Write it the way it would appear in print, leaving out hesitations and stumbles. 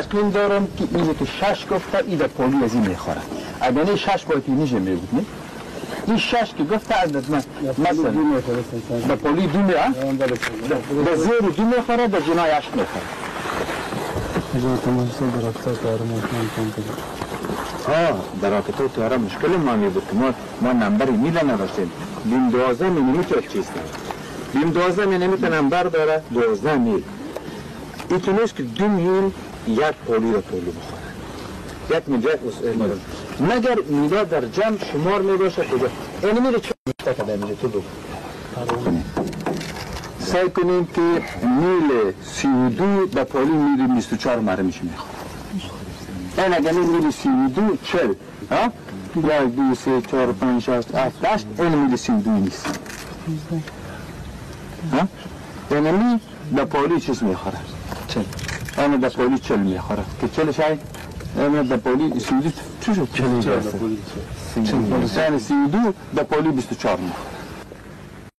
یقین دارم که اینجا که 6 گفته ای در پالی از این میخوره. اگر نه 6 باید اینجا می بود، نه؟ این 6 که گفته از من مثلا در پالی 2 میخوره، در زیر 2 میخوره، در جنای 8 میخوره. در رابطه طیاره مشکل ما می بود که ما نمبر میل نداشتیم. بیم 12 میلیمتر چیز داره. بیم 12 میلیمتر نمبر داره، 12 میل. این تو نیست که 2 میل یک پولی را پولو بخوره. یک میل یک مگر میلا در جمع شمار می باشه کجا؟ این میره چه کرده میشه تو بگو. سعی کنیم که میل 32 به پالی میل 24 مره میشه میخوره. این اگر میل 32 40 ها؟ 1 2 3 4 5 6 7 8 این میل 32 نیست. ها؟ یعنی به پالی چیز میخوره؟ 40. این به پالی 40 میخوره که 40 شاید این به پالی 32 چی شد؟ 40. 32 به پالی 24 میخوره.